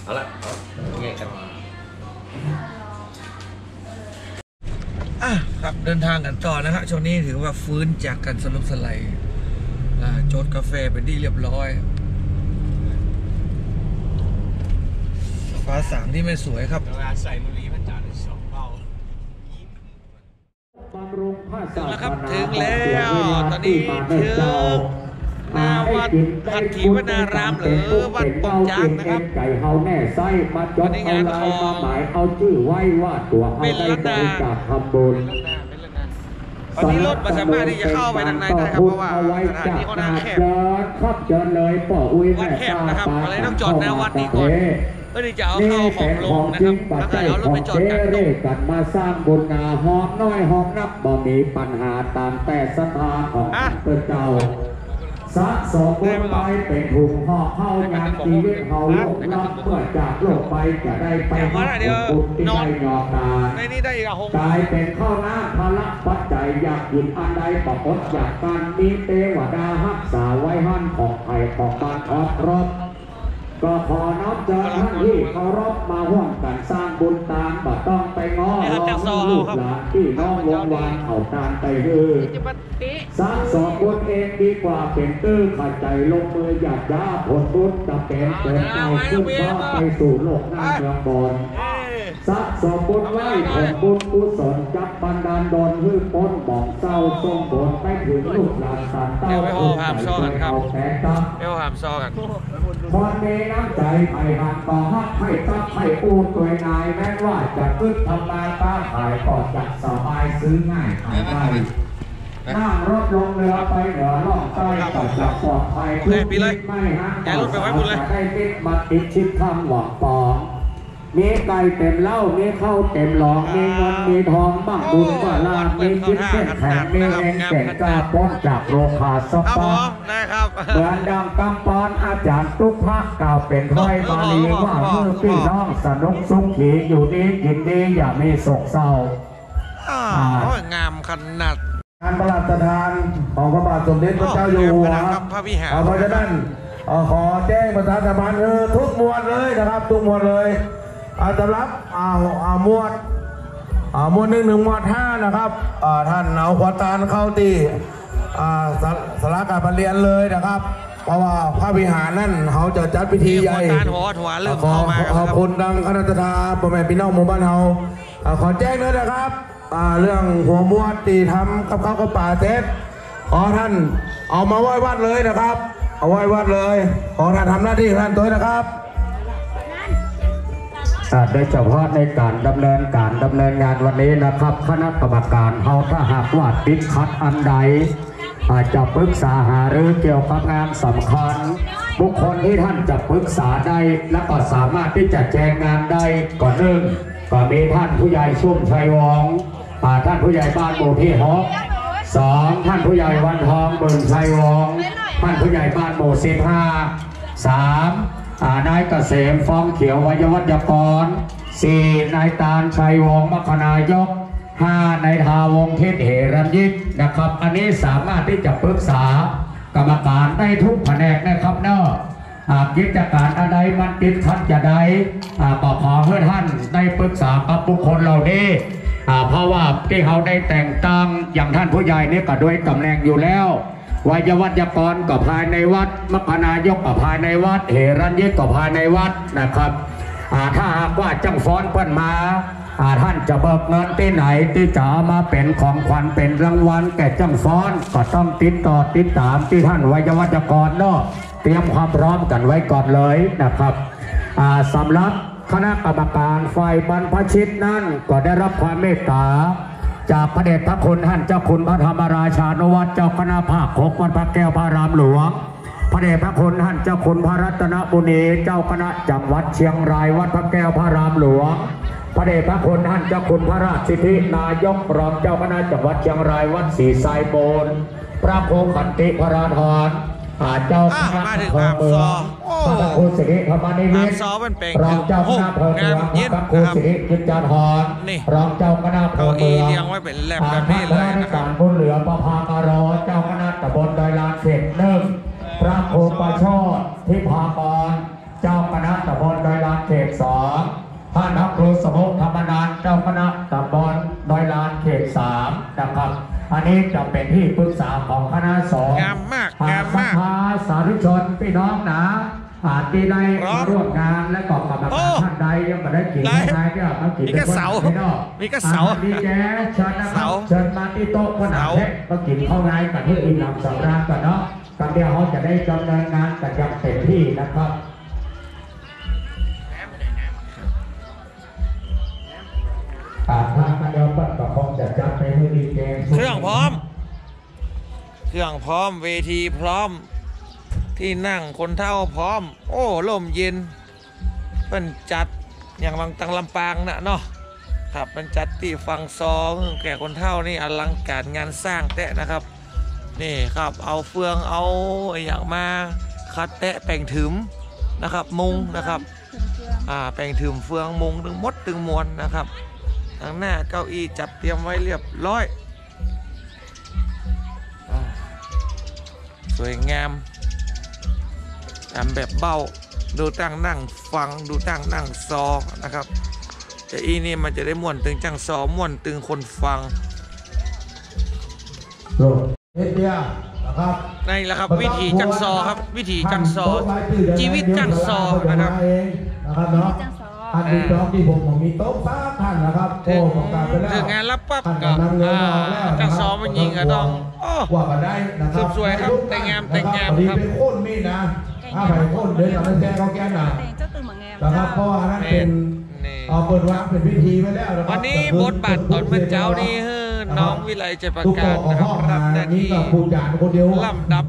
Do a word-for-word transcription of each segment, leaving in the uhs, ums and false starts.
เอาละ เอาแยกกัน อ่ะ ครับ เดินทางกั๋นต่อนะฮะ ช่วงนี้ถือว่าฟื้นจากก๋านสลบสลาย อ่า จดก๋าแฟเป๋นตี้เรียบร้อย ฟ้าสางตี้ไม่สวยครับ เวลาใส่บุหรี่มันจะได้สองเบา บำรุงพระศาสนา ถึงแล้วครับ ถึงแล้ว ตอนนี้ถึงหน้าวัดหัตถีวนาราม หรือวัดป้องจ๊างนะครับ วันนี้งานขอ มาหมายเอาจื้อไว้ว่าตั๋วเฮาได้บริจาคทำบุญ วันนี้รถบ่สามารถตี้จะเข้าไปตางในได้ครับ เพราะว่าสถานตี้เขาหน้าแคบ เจิญครับ เจิญเลยป้ออุ๊ย วัดแคบนะครับ แม่ตา ก็เลยต้องจอดหน้าวัดนี้ก่อน เพื่อตี้จะเอาเข้าของลงนะครับ แล้วก็เอารถไปจอดกลางตรง กั๋นมาสร้างบุญนา หอมน้อยหอมนัก บ่มีปัญหา ต๋ามแต่ศรัทธาของ อ่ะ ข้าพเจ้า สะสมบุญไปเป๋นถุงห่อข้าวยามจีวิตเฮาล่วงลับ เมื่อจากโลกไปจะได้ไปฮอดผลบุญตี้ได้ยอดตาน ในนี้ได้อีกอะ หง ก๋ายเป๋นข้าวน้ำพละปัจจัย อยากกิ๋นอันใดบ่อดอยากกลั้น มีเตวดาฮักษาไว้หั้น ของใผของมันครบ ก็ขอน้อมเจิญต้านตี้เคารพมาฮ่วมกั๋นสร้างบุญตาง บ่ต้องไปง้อร้องลูกหลานปี้น้องวงวานเขาตานไปหื้อ สะสมบุญเองดีกว่าเป๋นตื้อ ขะใจ๋ลงมือหยาดหญ้า ผลบุญจะเป๋นเป๋นไปขึ้นฟ้าไปสู่โลกหน้าเมืองบน สะสมบุญไว้ผลบุญกุศลจักบันดาลดลหื้อป๊นหมองเศร้า ส่งผลไปเถิงลูกหลานสานเต้า เดี๋ยวไปห่อหามซอกั๋นครับ เอาแสนทรัพย์ เดี๋ยวห่อหามซอกั๋น คนมีน้ำใจ๋ใผหันบ่ฮัก ใค่ตั๊กใค่อู้ตวยนาย แม้นว่าจะกึ๊ดทำมาค้าขาย ก็จะสบายซื้อง่ายขายไว นั่งรถลงเรือไปเหนือล่องใต้ ก็จะปลอดภัย โอเค ปิดเลย ไม่ฮัก ย้ายรถไปไว้ปู๊นเลย จะได้มิตรมาติดชิดธรรรมหวังปอง มีไก่เต๋มเล้า มีข้าวเต๋มหลอง มีเงินมีทอง มั่งบุญมั่งลาภ มีจิตเข้มแข็ง มีแฮงแกร่งกล้าป๊นจากโรคาสะ ครับผม นะครับ เหมือนดังกำปอนอาจ๋ารย์ตุ๊กพระกล่าวเป๋นถ้อยบาลีว่า หื้อปี้น้องสนุกสุขี อยู่ดีกิ๋นดี อย่ามีโศกเศร้า อ่า อ่า โอ้ย งามขนาด งานพระราชทานของพระบาทสมเด็จพระเจ้าอยู่หัว โอ้ งามขนาดครับ พระวิหาร อ่า เพราะฉะนั้น เอ่อ ขอแจ้งประชาสัมพันธ์ คือทุกหมวดเลยนะครับ ทุกหมวดเลย อ่า สำหรับ อ่า อ่า หมวด อ่า หมวดหนึ่งถึงหมวดห้านะครับ อ่า ท่านเอาขวดตานเข้าตี้ อ่า ศา ศาลาการประเรียนเลยนะครับ เพราะว่าพระวิหารนั้นเขาจะจัดพิธีใหญ่ มีขวดตานหัว หัวเริ่มเข้ามา ขอ ขอบคุณทางคณะศรัทธา พ่อแม่พี่น้องหมู่บ้านเฮา อ่า ขอแจ้งเลยนะครับ อ่า เรื่องหัวหมวดตี้ทำกับข้าวกับป๋าเสร็จ ขอท่านเอามาไหว้วัดเลยนะครับ เอาไหว้วัดเลย ขอท่านทำหน้าตี้ของท่านตวยนะครับ อ่า โดยเฉพาะในก๋านดำเนินก๋านดำเนินงานวันนี้นะครับ คณะกรรมการเฮาถ้าหากว่าติดขัดอันใด อาจจะปรึกษาหารือเกี่ยวกับงานสำคัญ บุคคลตี้ท่านจะปรึกษาได้ และก็สามารถตี้จะแจงงานได้ ก็หนึ่ง ก็มีท่านผู้ใหญ่ชุ่มชัยวงศ์ อ่า ท่านผู้ใหญ่บ้านหมู่ตี้หก สอง ท่านผู้ใหญ่วันทอง บุญชัยวงศ์ ท่านผู้ใหญ่บ้านหมู่สิบห้า สาม อ่า นายเกษม ฟองเขียว ไวยาวัจกร สี่ นายตาล ชัยวงศ์ มรรคนายก ห้า นายทา วงศ์ทิพย์ เหรัญญิก นะครับ อันนี้สามารถตี้จะปรึกษากรรมการได้ทุกแผนกนะครับเนาะ อ่า กิจก๋านอันใดมันติดขัดจะใด อ่า ก็ขอหื้อท่านได้ปรึกษากับบุคคลเหล่านี้ อ่า เพราะว่าตี้เฮาได้แต่งตั้งอย่างท่านผู้ใหญ่นี่ก็โดยต๋ำแหน่งอยู่แล้ว ไวยาวัจกรก็ภายในวัด มรรคนายกก็ภายในวัด เหรัญญิกก็ภายในวัดนะครับ อ่า ถ้าหากว่าจ้างฟ้อนเปิ้นมา อ่า ท่านจะเบิกเงินตี้ไหนตี้จะเอามาเป๋นของขวัญเป๋นรางวัลแก่จ้างฟ้อน ก็ต้องติดต่อติดต๋ามตี้ท่านไวยาวัจกรเนาะ เตรียมความพร้อมกั๋นไว้ก่อนเลยนะครับ อ่า สำหรับคณะกรรมการฝ่ายบรรพชิตนั้นก็ได้รับความเมตต๋าจากพระเดชพระคุณท่านเจ้าคุณพระธรรมราชานุวัฒน์ เจ้าคณะภาคหกวัดพระแก้วพระอารามหลวง พระเดชพระคุณท่านเจ้าคุณพระรัตนมุนี เจ้าคณะจังหวัดเชียงรายวัดพระแก้วพระอารามหลวง พระเดชพระคุณท่านเจ้าคุณพระราชสิทธินายกรองเจ้าคณะจังหวัดเชียงรายวัดศรีทรายมูล พระครูขันติพราธร อ่า เจ้าคณะอำเภอเมือง อ่ะ มาเถิงหามซอ โอ้ พระครูสิริธรรมนิมิต หามซอมันเป๋น รองเจ้าคณะอำเภอเมือง โอ้ พระครูสิริกิจจาธร นี่ รองเจ้าคณะอำเภอเมือง เก้าอี้เรียงไว้เป๋นแล็บแบบนี้เลยนะครับ อ่า ท่านพระอาจารย์บุญเหลือประภาคาโร เจ้าคณะตำบลดอยลานเขตหนึ่ง พระครูประโชติทิพากร เจ้าคณะตำบลดอยลานเขตสอง ท่านพระครูสมุทรธรรมนันท์ เจ้าคณะตำบลดอยลานเขตสามนะครับ อันนี้จะเป๋นตี้ปรึกษาของคณะสงฆ์ งามมาก หาก งามมาก ศรัทธาสาธุชนพี่น้องนะ อ่า ตี้ได้ พร้อม มาร่วมงาน และก็กรรมการ โอ้ ท่านใดยังบ่ได้กิ๋น ได้ ข้าวงายเนี่ย มากิ๋น มีก้าเสา ข้างนอก มีก้าเสา อ่า ดีเจ เชิญนะครับ เสา เชิญมาตี้โต๊ะ เสา พ่อหนามเพชร มากิ๋นข้าวงายกั๋นหื้ออิ่มหนำสำราญก่อนเนาะ กำเดียวเฮาจะได้ดำเนินงานกั๋นอย่างเต็มตี้นะครับ อ่า ทางนายกก็คงจะจัดไปหื้อดีเจ เครื่องพร้อม เครื่องพร้อม เวทีพร้อม ตี้นั่งคนเฒ่าพร้อม โอ้ ร่มเย็น เปิ้นจัดอย่างลำ ตังลำปางน่ะเนาะ ครับ เปิ้นจัดตี้ฟังซอหื้อแก่คนเฒ่านี่อลังการงานสร้างแต๊นะครับ นี่ครับ เอาเฟือง เอาอะหยังมาขัดแต๊แป๋งถืมนะครับ มุงนะครับ อ่า แป๋งถืมเฟือง มุงตึงหมดตึงมวลนะครับ ตังหน้าเก้าอี้จัดเตรียมไว้เรียบร้อย อ่า สวยงาม ต๋ามแบบเบ้า ดูตั้งนั่งฟัง ดูตั้งนั่งซอนะครับ แต่อี้นี่มันจะได้ม่วนตึงจ้างซอ ม่วนตึงคนฟัง เฮ็ดเดียวนะครับ นี่แหละครับ วิถีจ้างซอครับ วิถีจ้างซอ จีวิตจ้างซอนะครับ เองนะครับเนาะ จ้างซอ ท่านผู้จองตี้ผม ผมมีโต๊ะสามท่านนะครับ เถิง โอ้ ประกาศไปแล้ว เถิงงานลับปั๊บ ท่าน ก็ กำนันเงินออกแล้วนะครับ อ่า จ้างซอมันยิงก็ต้อง โอ้ ว่ากันได้นะครับ สวยครับ แต่งงาม แต่งงามครับ พอดีไปโค่นมีดนะ ถ้าไปโค่นเดี๋ยวจะไม่แจ้งเขาแก้หนา แต่งเจ้าตึงเหมือนไง นะครับ เพราะว่าอันนั้นเป๋น นี่ เอาเปิดวางเป๋นพิธีไว้แล้วนะครับ วันนี้บทบาทต๋อนเมื่อเจ๊านี่ เออ น้องวิไล ใจประการนะครับ รับหน้าตี้ ผู้จานคนเดียว ลำดับ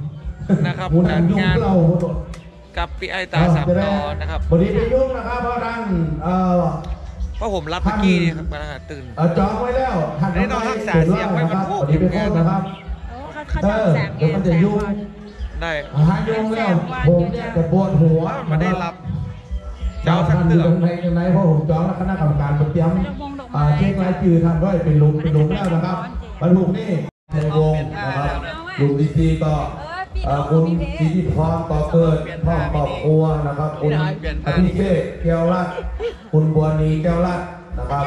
นะครับ ผู้นำยุ่ง การงาน เล่า กับปี้อ้ายต๋าสามต๋อนะครับ วันนี้ไปยุ่งนะครับ เพราะท่าน เอ่อ เพราะผมรับเมื่อกี้นี่ครับ ตื่น เอ่อ จองไว้แล้ว ท่าน อันนี้ต้องรักษาเสียงไว้ มันพูดอยู่ไง พอดีไปโค่นนะครับ โอ้ เขา เขาจองแสงไง เออ เดี๋ยวมันจะยุ่ง แสงก่อน ได้ หายุ่งแล้ว ผมเนี่ยจะปวดหัว ไม่ได้รับ นะครับ เจ้าสักเตื้อ ท่านอยู่ตรงไหนตรงไหน เพราะผมจองแล้ว คณะกรรมการมาเตรียม ดอกมงดอกไม้ อ่า เช็ครายชื่อท่านไว้ เป๋นหลุม เป๋นหลุมแล้วนะครับ วันพรุ่งนี้ ในวงนะครับ หลุมตี้สี่ก็ เออ เอ่อ คุณสิทธิพร ก่อเกิด พร้อมครอบครัวนะครับ คุณอภิเชษฐ์ แก้วรัตน์ คุณบัวนี แก้วรัตน์นะครับ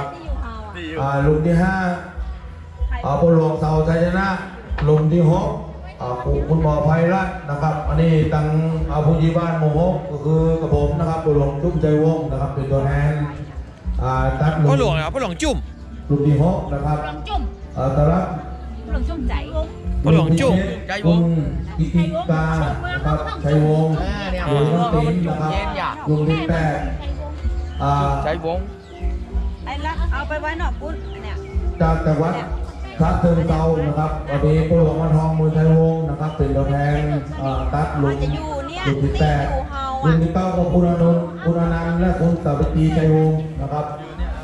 อ่า หลุมตี้ห้า อ่า พ่อหลวงเสาชัยชนะ หลุมตี้หก อ่า คุณ คุณหมอไพรัตน์นะครับ อันนี้ตัง อ่า ผู้ใหญ่บ้านหมู่หก ก็คือกับผมนะครับ พ่อหลวงจุ้ม ชัยวงศ์นะครับ เป๋นตั๋วแทน อ่า ตั๊ดหลุม พ่อหลวงเหรอ พ่อหลวงจุ้ม หลุมตี้หกนะครับ หลวงจุ้ม เอ่อ ตะลับ หลวงจุ้มใจ๋ พ่อหลวงจุ้ม คุณกิติกานะครับ ชัยวงศ์ อ่า เนี่ย หรือน้องติ๋มนะครับ หลุมตี้แปด อ่า ชัยวงศ์ ไอ้ละ เอาไปไว้นอกปุ้นเนี่ย จากจังหวัดฉะเชิงเทรานะครับ วันนี้พ่อหลวงวันทอง เมืองชัยวงศ์นะครับ เป๋นตั๋วแทน เอ่อ ตั๊ดหลุม อาจจะอยู่เนี่ย หลุมตี้แปด ตี้อยู่เฮาอะ หลุมตี้เก้า ก็คุณอานนท์ คุณอนันต์ และคุณสาวิตรี ชัยวงศ์นะครับ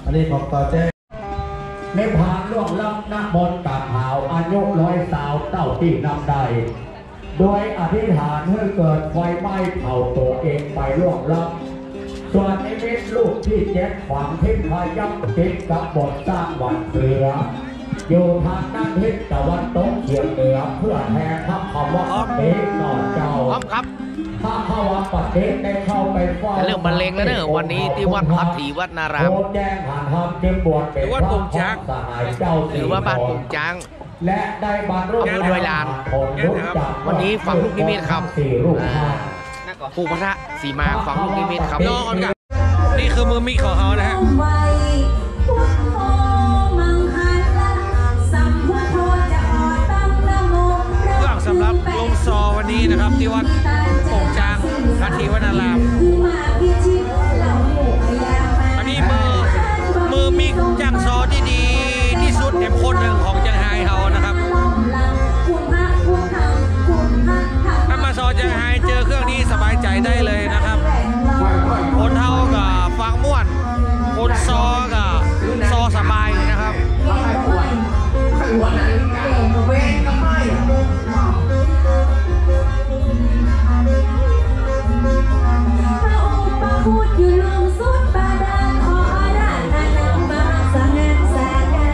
อันนี้ขอ ขอแจ้ง นิพพานล่วงลับ นมนต์กราบหาว อายุร้อยซาวเต้าตี้นับได้ โดยอธิษฐานหื้อเกิดไฟไหม้เผาตั๋วเองไปล่วงลับ ส่วนนิมิตลูกตี้เจ็ด ฝังทิ้งพยับติดกับบทสร้างหวั่นเสือ อยู่ทางด้านทิศตะวันตกเฉียงเหนือ เพื่อแทนพระคำว่า พร้อม เต๋นอเจ้า พร้อมครับ ถ้าข้าวัดปฏิได้เข้าไปเฝ้า เรื่องบรรเลงแล้วเนอะ วันนี้ตี้วัดพระศรีวัฒนาราม โอ้ แจ้งหาธรรมจึงบวชเป๋น วัดโป่งจ๊าง พระสหายเจ้า หรือว่าบ้านโป่งจ๊าง และได้บรรลุ อำเภอดอยลาน ผลรู้จัก วันนี้ฝังลูกนิมิตครับ สี่รูป อ่า ปู่พัทธสีมาฝังลูกนิมิตครับ รอก่อนครับ นี่คือมือมิกของเขานะฮะ เครื่องสำหรับลงซอวันนี้นะครับ ตี้วัดโป่งจ๊าง พระศรีวัฒนาราม อันนี้มือ มือมิกจ้างซอตี้ดีตี้สุดเอ็มคนนึ่งของเจียงฮายเฮานะครับ ถ้ามาซอเจียงฮายเจอเครื่องนี้สบายใจ๋ได้เลยนะครับ คนเฒ่าก็ฟังม่วน คนซอก็ซอสบายนะครับ พระองค์ประพุทธอยู่ลุ่มสุดบาดาล ขออาราธนามาสง่าสง่า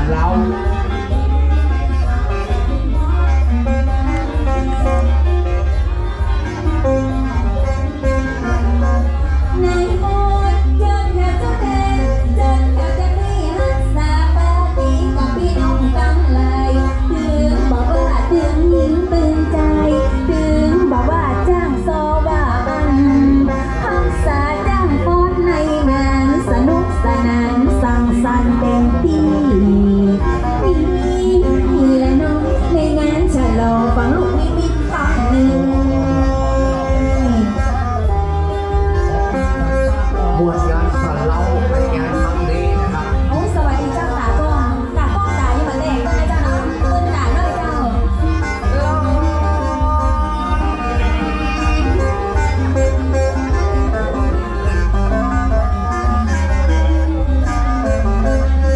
เฮา ในโมนเจิญแขกเจ้าแดน เจิญแขกเจ้าตี้ฮักษาปาฏิกับปี้น้องตังหลาย ตึงบ่าว่าตึงหญิงตึงจาย ตึงบ่าว่าจ้างซอว่าอั้น ฮักษาจ้างฟ้อนในงาน สนุกสนานสังสรรค์เต็มตี้ นี่แหละเนาะ ในงานฉลองฝังลูกนิมิต มวลงานสานเหล้าในงานครั้งนี้นะครับ โอ้ สวัสดีเจ้า ต๋ากล้อง ต๋ากล้องต๋าอยู่บ่าแลกเปิ้นนะเจ้าเนาะ เปิ้นต๋าน้อยเจ้า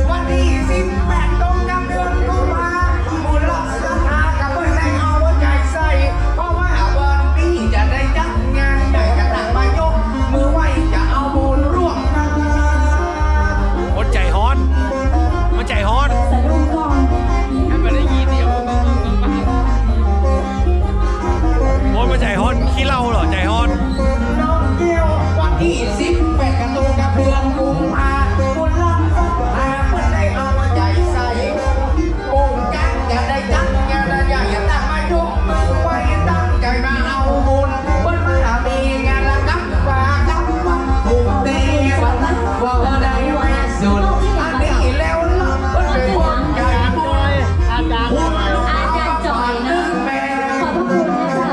วันตี้สิบแปดตรงกับเดือนกุมภา บุญรอดศรัทธากับเปิ้นได้เอาหัวใจ๋ใส่ เพราะว่าวันนี้จะได้จัดงานใหญ่กระตังมายกมือไหว้จะเอาบุญร่วมกัน คนใจ๋ฮ้อน มันใจ๋ฮ้อน สะดุ้งก่อน ให้มันได้ยินเดียว โอ้ย มันใจ๋ฮ้อน ขี้เหล้าเหรอ ใจ๋ฮ้อน น้องแก้ว วันตี้สิบแปดกระตรงกับเดือนกุมภา บุญรอดศรัทธาเปิ้นได้เอาหัวใจ๋ใส่ องค์การจะได้จัดงานใหญ่ตั้งมายกมือไหว้ตั้งใจ๋มาเอาบุญ เปิ้นมามีงานละกับว่ากับวันถูกเตะวันนั้นว่าได้แม่สุด อันนี้แล้วเนาะ เปิ้นเป็นคนใหญ่บุญ อาจ๋ารย์ อาจ๋ารย์จ๋อยนะ แม่ ขอบพระคุณนะเจ้า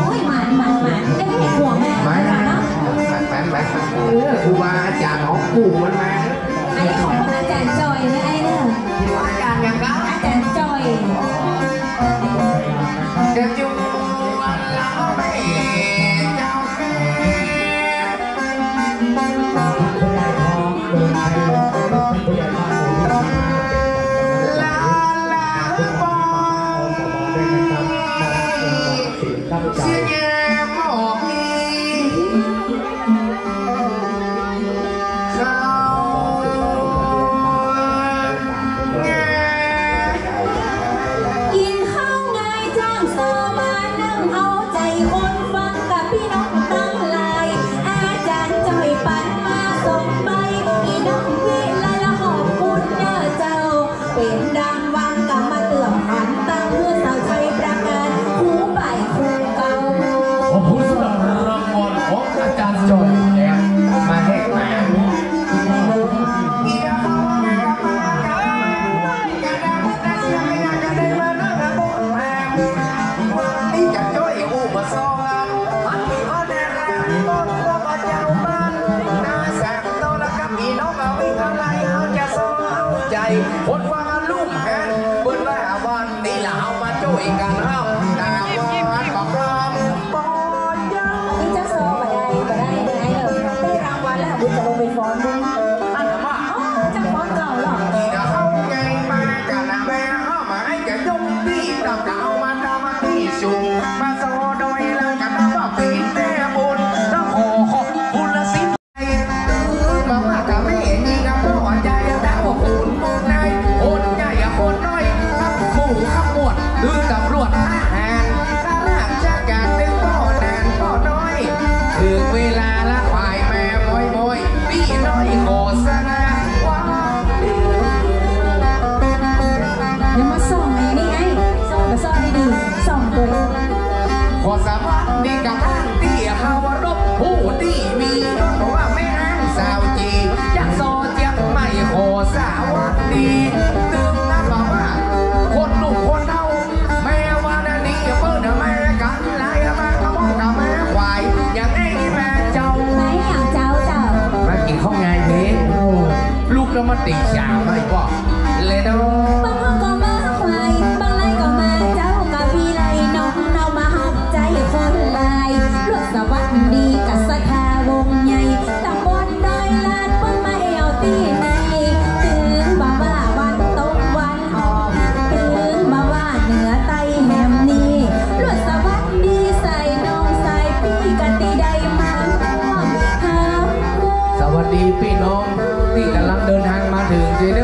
โอ้ย หมาน หมาน หมาน ได้เห็นหัวแม่ หมาน เนาะ หมาน หมาน หมาน เออ ครูบาอาจ๋ารย์ของปู่มันมา อันนี้ของอาจ๋ารย์จ๋อยนะไอ้เนาะ อาจ๋ารย์หยังครับ อาจ๋ารย์จ๋อย เดี๋ยวจุ๊บวันละแม่เจ้าแม่ ลาลาปอง เสียแง่หมอกนี้ เขาแง่ กิ๋นข้าวงายจ้างซอมานั่งเอาใจ๋คนฟังกับปี้น้องตังหลาย อาจ๋ารย์จ๋อยปันมาสองใบ ปี้น้องวิไลละขอบคุณเด้อเจ้า เป๋นดังวางกำมาเตื้อมขวัญตั้งหื้อสาวชัยประการ ครูบ่ายครูเก่า ขอบคุณสำหรับรางวัลของอาจ๋ารย์จ๋อย มาแหกหมาน คนว่าลุ่มแหน เปิ้นว่าวันนี้ละเฮามาจ้วยกั๋นเฮา ต๋ามวันของเรา นี่เจ้าซอบ่ได้ บ่ได้ บ่ได้เลย ได้รางวัลแล้ว บุญจะลงไปฟ้อนด้วย อันนั้นว่า อ๋อ จะฟ้อนเก่าเหรอ เดี๋ยวเฮาไงมากั๋นนะแม่ เฮามาให้จะยกตี้ ต๋ามกั๋นเฮามาต๋ามมาตี้สูง มาซอดอยแล้วกั๋นนะว่าปี๋แม่บุญ แล้วขอขอบคุณละสิ บอกว่ากับแม่นี่นะ พ่อใหญ่ต๋าพ่อขุนนาย คนใหญ่คนน้อย ครับหมู่ครับหมวด หรือตำรวจทหาร ข้าราชการ ตึงป้อหนานป้อน้อย เถิงเวลาละ ฝ่ายแม่ม้อยๆ ปี้น้อยขอสงวน เดี๋ยวมาส่องไอ้นี่ไอ้ ส่อง ส่องดีๆ ส่องตัว ขอสวัสดีกับท่านตี้เคารพผู้ตี้มียศว่าแม่นางสาวจี จากซอเจียงใหม่ ขอสวัสดี ตึงนั้นบอกว่า คนหนุ่มคนเฒ่า แม่ว่านานี้เปิ้นแม่กั๋นหลาย แม่กระบอกกับแม่ขวาย อย่างไอ้แม่เจ้า แม่อย่างเจ้าเจ้า มากิ๋นข้าวงายเท ลูกก็มาติ่งสาวหน่อยบอก เลยเนาะ บางคนก็มาขวาย บางรายก็มาเจ้า กะวิไลน้องเนามาฮับใจ๊คนหลาย ลวดสวัสดีกับศรัทธาวงใหญ่ ตำบลดอยลาด เปิ้นมาแอ่วตี้นี่ ตึงบ่าว่าวันตกวันออก ตึงบ่าว่าเหนือใต้แหมนี้ ลวดสวัสดีใส่น้องใส่ปี้กะตี้ได้มาร่วมทำบุญ สวัสดีปี้น้องตี้ก่ำลังเดินทางมาเถิงเจ้าเด้อ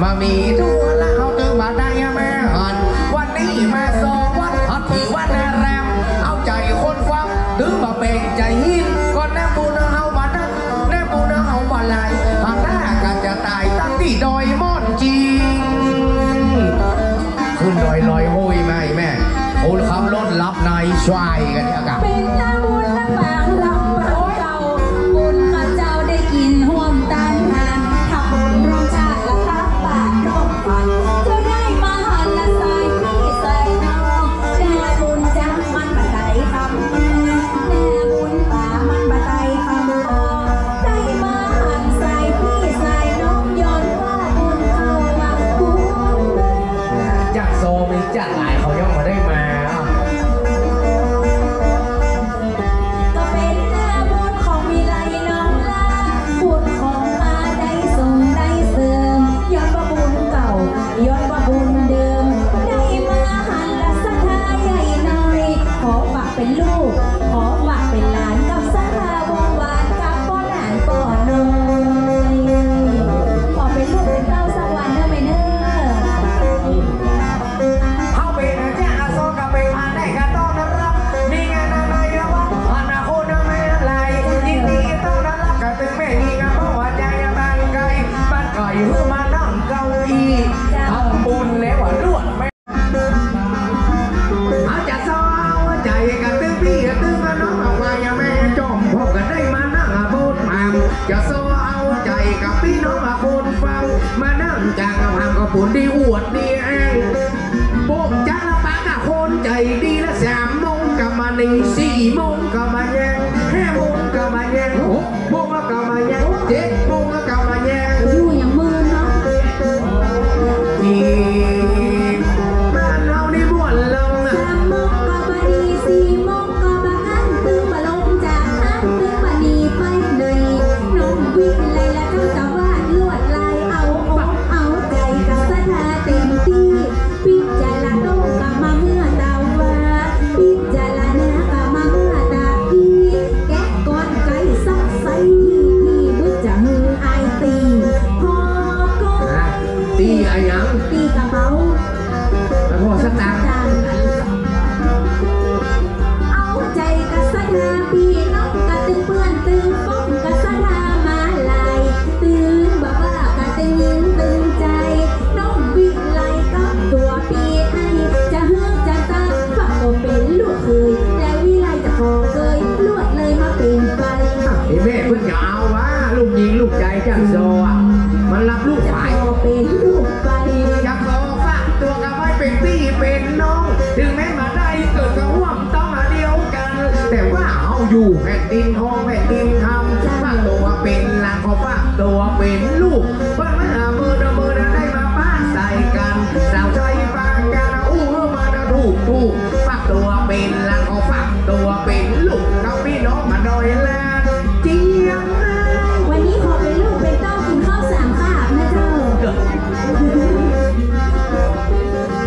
บ่ามีตั๋วละ เฮาตึงบ่าได้แม่หัน วันนี้มาสองวัน หัดตี้วันอาราม เอาใจ๋คนฟัง ตึงบ่าแป๋งใจ๋หิน ก่อนแนมบุญเฮาบ่านัก แนมบุญเฮาบ่าหลาย หันหน้ากั๋นจะต๋าย ตั้งตี้ดอยม่อนจิง ขึ้นดอยลอยห้วยมาแม่ คนขับรถหลับใน ชวายกั๋นเนี่ยกะ เป๋นหน้าบุญหน้าปางลำปางเก่า บุญข้าเจ้าได้กิ๋นฮ่วมตานหาน ถ้าบุญร่วมชาติละครับ ปาดร่วมฝัน เจ้าได้มาหันละสายพี่สายน้อง แน่บุญจังมันบ่ไต่คำ แน่บุญป๋ามันบ่ไต่คำ ได้มาหันสายพี่สายน้อง ย้อนว่าบุญเข้าวังบุญ จักโซมีจักหลาย เขายังบ่ได้มา ก็เป๋นหน้าบุญของวิไลน้องลา บุญของมาได้ส่งได้เสริม ย้อนว่าบุญเก่า ย้อนว่าบุญเดิม ได้มาหันละศรัทธาใหญ่น้อย ขอฝากเป๋นลูก ขอฝากเป๋นหลาน กับศรัทธาวงศ์หวาน กับป้อหลานป้อน้อย ขอเป๋นลูกเป๋นเต้าสักวันเน่อแม่เน่อ เฮาเป๋นอาจารย์อาซอ ก็ไปผ่านได้กะต้องนับ มีงานอะไรระวัง อนาคตไม่อะไร ยินดีต้อนรับกะตึงแม่ญิง เพราะว่าใจ๋บ้านไก๋ บ้านไก๋หื้อมานั่งเก้าอี้ ทำบุญแล้วอะลวดแม่ เอาจะซอเอาใจ๋กะตึงปี้ตึงน้อง เอาว่าอย่าแม่จอม พร้อมกั๋นได้มานั่งบนหมาก จะซอเอาใจ๋กับปี้น้องคนฟัง มานั่งกลางหมากก็บุญดีอวดดีแอ้ง โป่งจังละปะกะคนใจ๋ดีละ สามโมงก็มานี่ สี่โมงก็มาแยง ห้าโมงก็มาแยง หกโมงก็มาแยง เจ็ดโมงก็มาแยง อยู่อย่างมือเนาะ นี่บ้านเฮานี่ม่วนลำนะ สามโมงก็มานี่ สี่โมงก็มาอั้น ตึงบ่ลงจากหั้น ตึงบ่หนีไปไหน น้องวิไลละเจ้าตะวาดลวดลาย เอาอกเอาใจ๋กับศรัทธาเต๋มตี้ ปิจาระโตก็มาเมื่อตะวา ปิจารณาก็มาเมื่อตะกี้ แกะก้อนไก๋สักใส ที่ที่บึดจะหื้ออายตี้ พอก็ ฮะ ตี้อะหยัง ตี้กระเป๋า แล้วพอสตางค์ เอาใจ๋กับศรัทธาปี้น้อง กะตึงเปื้อนตึงป้องกับศรัทธามาหลาย ตึงบ่าว่ากะตึงตึงใจ๋ น้องวิไลกับตั๋วปี้ไอ้ จะหื้อจะตา ว่าก็เป๋นลูกเขย และวิไลจะขอเกย ลวดเลยมาเป๋นไป ไอ้แม่เปิ้นจะเอาว่า ลูกญิงลูกใจ๋จังซออะ มันรับลูก จะ ไป ขอเป๋นลูกไป จะขอฝากตั๋วกับไว้เป๋นปี้เป๋นน้อง ถึงแม้บ่าได้เกิดกะฮ่วมต้องมาเดียวกั๋น แต่ว่าเฮาอยู่แผ่นดินทองแผ่นดินธรรม ฝากตั๋วเป๋นหลาน ขอฝากตั๋วเป๋นลูก เปิ้นมาหาเมินเมินได้มาปะใส่กั๋น สาวใจ๋ปากกั๋นอู้เฮอมาถูกถูก ฝากตั๋วเป๋นหลาน ขอฝากตั๋วเป๋นลูก กับปี้น้องมาดอยลาดเจียง วันนี้ขอเป๋นลูกเป๋นเต้ากิ๋นข้าวสามคาบนะเจ้า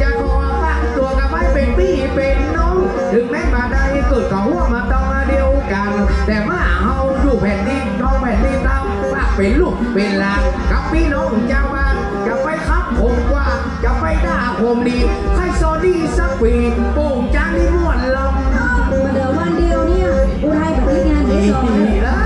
จะขอฝากตั๋วกับไว้เป๋นปี้เป๋นน้อง ถึงแม้บ่าได้เกิดกะฮ่วมมาต้องมาเดียวกั๋น แต่ว่าเฮาอยู่แผ่นดินทองแผ่นดินธรรม ฝากเป๋นลูกเป๋นหลาน กับปี้น้องจาวบ้าน จะไปคับผมกว่า จะไปด่าผมดี ใค่ซอดีสักปี๋ โป่งจังนี่ม่วนลำ มาเดี๋ยววันเดียวเนี่ย อุทัยบ่ติดงานเดี๋ยวสอง นี่แหละ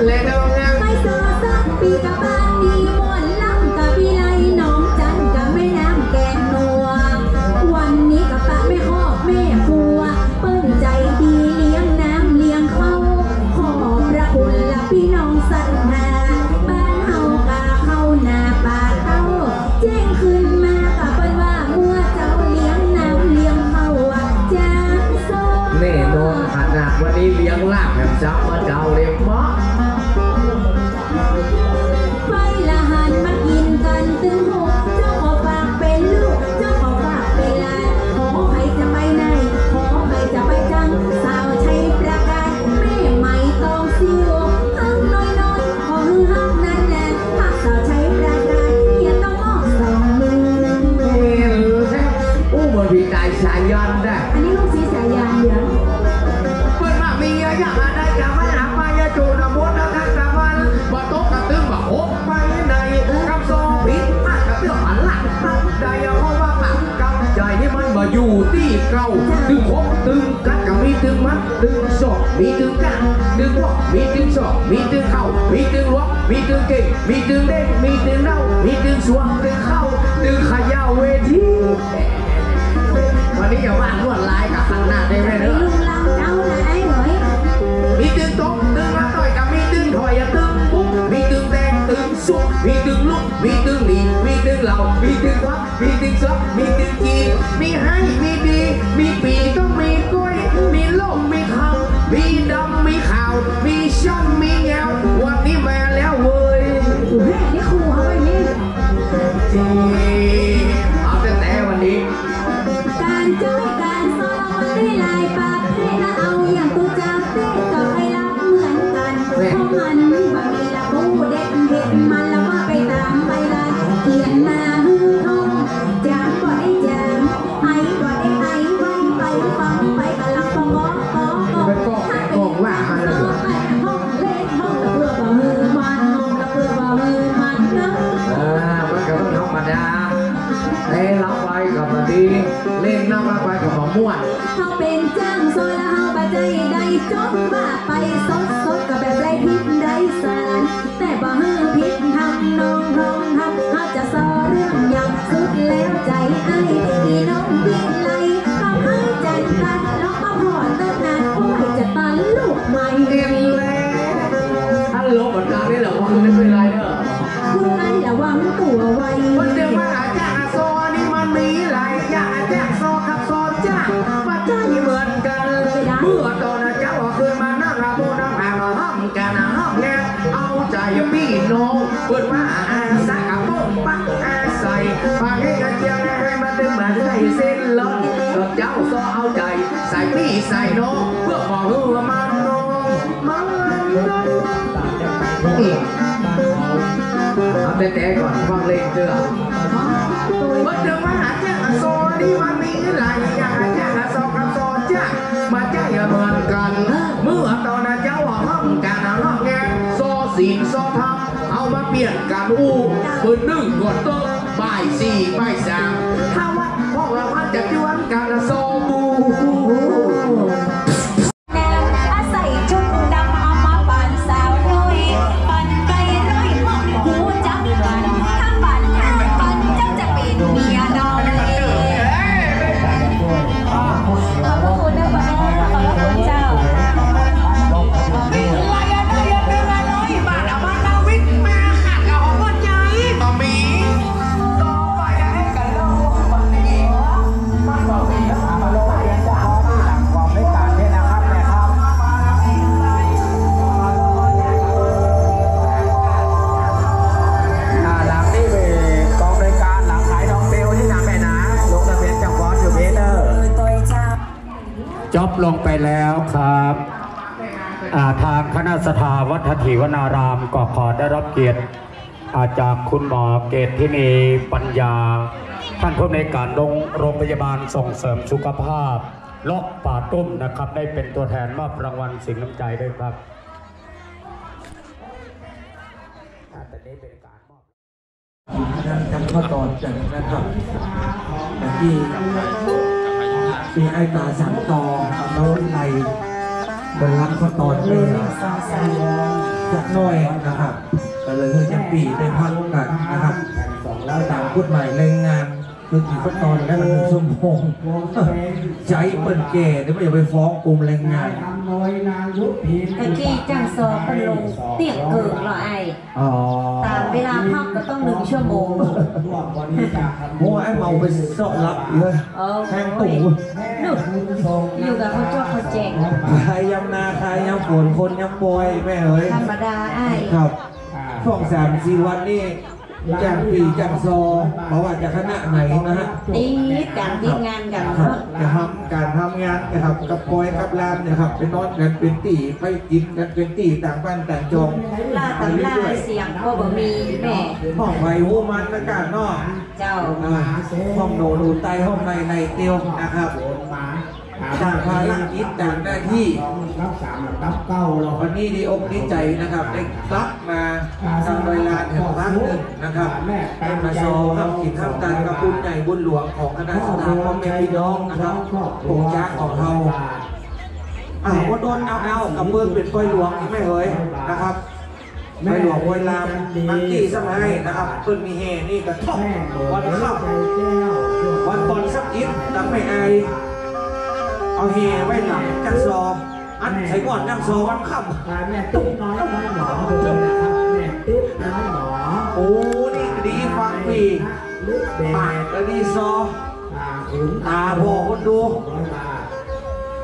และเดี๋ยวงาน ใค่ซอสักปี๋กะบ้านนี่ม่วนลำ กะวิไลน้องจัน กะแม่น้ำแกงนัว วันนี้กะปะแม่ครอบแม่ครัว เปิ้นใจ๋ดีเลี้ยงน้ำเลี้ยงข้าว ขอบพระคุณละปี้น้องศรัทธา บ้านเฮากะเข้านาปาเต้า แจ้งขึ้นมากะเปิ้นว่าเมื่อเจ้าเลี้ยงน้ำเลี้ยงข้าว อยู่ตี้เก่า ตึงคบตึงกัดก็มีตึงมัด ตึงศอก มีตึงก้าน ตึงวอก มีตึงศอก มีตึงเข่า มีตึงหลวง มีตึงเก่ง มีตึงเด้ง มีตึงเน่า มีตึงสวง ตึงเข้า ตึงเขย่าเวที วันนี้อย่าว่าลวดลายกับข้างหน้าได้ไหมเนอะ มีลุงลำเจ้านะไอ้เหมย มีตึงตบ ตึงมาต่อยก็มีตึงถอย ตึงปุ๊บ มีตึงแตง ตึงสุก มีตึงลุก มีตึงหนี มีตึงเหล่า มีตึงควัก มีตึงซอก มีตึงจีบ มีไฮ้ มีดี มีปี ต้องมีกล้วย มีโลก มีคำ มีดำ มีขาว มีช่อน มีแงว วันนี้มาแล้วเว้ย โอ้โห นี่ครูเขาไอ้นี่ จีบ เอาแต่แต่วันนี้ ก๋านจ้อยก๋านซอ วันนี้หลายประเภท ละเอาอย่างตุ๊จาเต้ก็ใค่รับเหมือนกั๋น เพราะมันบ่มีระบุเด็ดเผ็ดมัน ละว่าไปต๋ามใบลาน เขียนหน้าหื้อท่อง จ๋ามบ่ได้จ๋าม ไอบ่ได้ไอ ฟังไปฟังไปก็ละปะเกาะเกาะเกาะ ไปเกาะไปเกาะว่ามาเลย ไปห้องเล่นห้องละเปื้อบ่หื้อมัน ห้องละเปื้อบ่หื้อมันเนาะ อ่า มันก็ธรรมดา แต่ละไปก็บ่ดี เล่นนำไปก็บ่ม่วน เฮาเป๋นจ้างซอยละเฮาบ่ใจ้ได้จบ ว่าไปสดๆ ก็แบบได้ทิศได้สาร แต่บ่หื้อผิดทำนองร้องทำ เฮาจะซอเรื่องหยังสุดแล้วใจ๋อ้าย อีน้องวิไล กับอ้ายจันทร์ ลองมาผ่อนเติมนาน โอ้ย จะตันลูกใหม่ เอ็มแล ถ้าลบเหมือนกันนี่แหละ ว่าไม่เป็นไรเนอะ คุณนั้นระวังตั๋วไว้ มันจะมาหาจ้างซอนี่มันมีหลายอย่าง จ้างซอกับซอจ้าง บ่ใจ้เหมือนกั๋น เมื่อต๋อนเจ้าขึ้นมานั่งหมู่นั่งหามาห้อมกั๋นห้อมแงะ เอาใจ๋ปี้น้อง เปิ้นว่าอาสากับเปิ้นปักอาศัย ปากให้กระเจียงให้มาตึงมาใส่เส้นลอน เจ้าซอเอาใจ๋ใส่ปี้ใส่น้อง เปื้อบ่หื้อมันน้อง มันน้อง อืม เอาแต่แต่ก่อน ฟังเพลงเตื้อ มันจะมาหาจ้างซอนี่มันมีหลายอย่าง จ้างซอกับซอจ้าง บ่ใจ้เหมือนกั๋น เมื่อต๋อนเจ้าห้องกั๋นห้องแงะ ซอศีลซอธรรม เอามาเปลี่ยนกั๋นอู้ เปิ้นนึ่งก่อนเต๊อะ บ่ายสี่ บ่ายสาม ถ้าว่าพ่อว่ามันจะจวนกั๋นซอบู อาศัยชุดดำเอามาปานสาวน้อย ปานไก่ร้อยหม้อ ฮู้จักกั๋น ถ้าปานอ้ายปานเจ้าจะเป๋นเมียน้อย ขอบพระคุณเด้อป้าแม่ ขอบพระคุณเจ้า มีอะไรอะ ได้อะ เดือนละร้อยบาท เอามานาวิกมาหักเอาหัวใจบ่มี ต่อไปให้กันเล่าว่ามันดี มันบ่มี มาลงทะเบียนจะเอามาหลังกองด้วยกันเนี่ยนะครับ นะครับ อ่า หลังนี่เป๋นกองโดยการหลังขายน้องเบลนี่นะแม่นะ ลงทะเบียนจากบอสอยู่เพจเด้อ จบลงไปแล้วครับ อ่า ทางคณะศรัทธาวัดถีวนารามก็ขอได้รับเกียรติ อ่า จากคุณหมอเกตทินีปัญญา ท่านผู้อำนวยการโรง โรงพยาบาลส่งเสริมสุขภาพ ล็อกป่าตุ้มนะครับ ได้เป็นตัวแทนมอบรางวัลสินน้ำใจด้วยครับ อ่า ตอนนี้เป็นการมอบ นั่งจำข้าวตอนกันนะครับ เมื่อกี้มีไอ้ต๋าสังตอ เอาน้องไอ เปิ้นรับข้าวตอนไปสักหน้อยนะครับ ก็เลยหื้อยังปี้ได้พักกั๋นนะครับ ต๋ามกฎหมายแรงงาน คือกิ๋นข้าวตอนได้ละหนึ่งชั่วโมง ใจ๊เปิ้นแก่ เดี๋ยวมันจะไปฟ้องกรมแรงงาน ตะกี้จ้างซอเปิ้นลงเตี้ยงเกินเหรอไอ้ อ๋อ ต๋ามเวลาพักก็ต้องหนึ่งชั่วโมง โอ้ ไอ้เมาไปเซาะหลับเลย เออ แห้งตู่ นู่น อยู่กับเขาจ้วกเขาแจง ใครยามนา ใครยามฝน คนยามปอย แม่เอ๋ย ธรรมดาไอ้ ครับ สองสามสี่วันนี่ จ้างปี้จ้างซอ บ่ว่าจะคณะไหนนะฮะ ติดกั๋น ติดงานกั๋น ครับ จะทำก๋านทำงานนะครับ กับปอยกับลานนะครับ ไปนอนกั๋นเป๋นตี้ ไปกิ๋นกั๋นเป๋นตี้ ต่างบ้านต่างจอง ล่าต๋ำล่าเสียงก็บ่มีแม่ ห้องไผฮู้มันนะก้าเนาะ เจ้า อ่า ห้องโหนหนูไต ห้องในในเตียวนะครับ จากภารกิจ จากหน้าตี้ วันนี้ดีอกดีใจ๋นะครับ ได้กลับมา อ่า ตางดอยลานแหมครั้งนึ่งนะครับ ได้มาซอฮับกิ๋นฮับตานกับบุญใหญ่บุญหลวงของคณะศรัทธาพ่อแม่พี่น้องนะครับ กงจ๊างของเฮา อ่า อดๆ เอาๆ กับเปิ้นเป๋นปอยหลวงนี่แม่เหยนะครับ ปอยหลวงปอยลาม บางตี้ซ้ำไห้นะครับ เปิ้นมีแห่นี่กะท่อง วันค่ำ วันตอนสักอิด ตังแม่อาย เอาแห่ไว้หลังจักซอ อันใส่ก่อนจักซอวันค่ำ อ่า แม่ตุ๊กน้อยน้อยหมอ แม่ตุ๊กน้อยหมอ โอ้ นี่ดีฟังดี ปากอันนี้ซอ อ่า ขุน ต๋าพ่อคนดู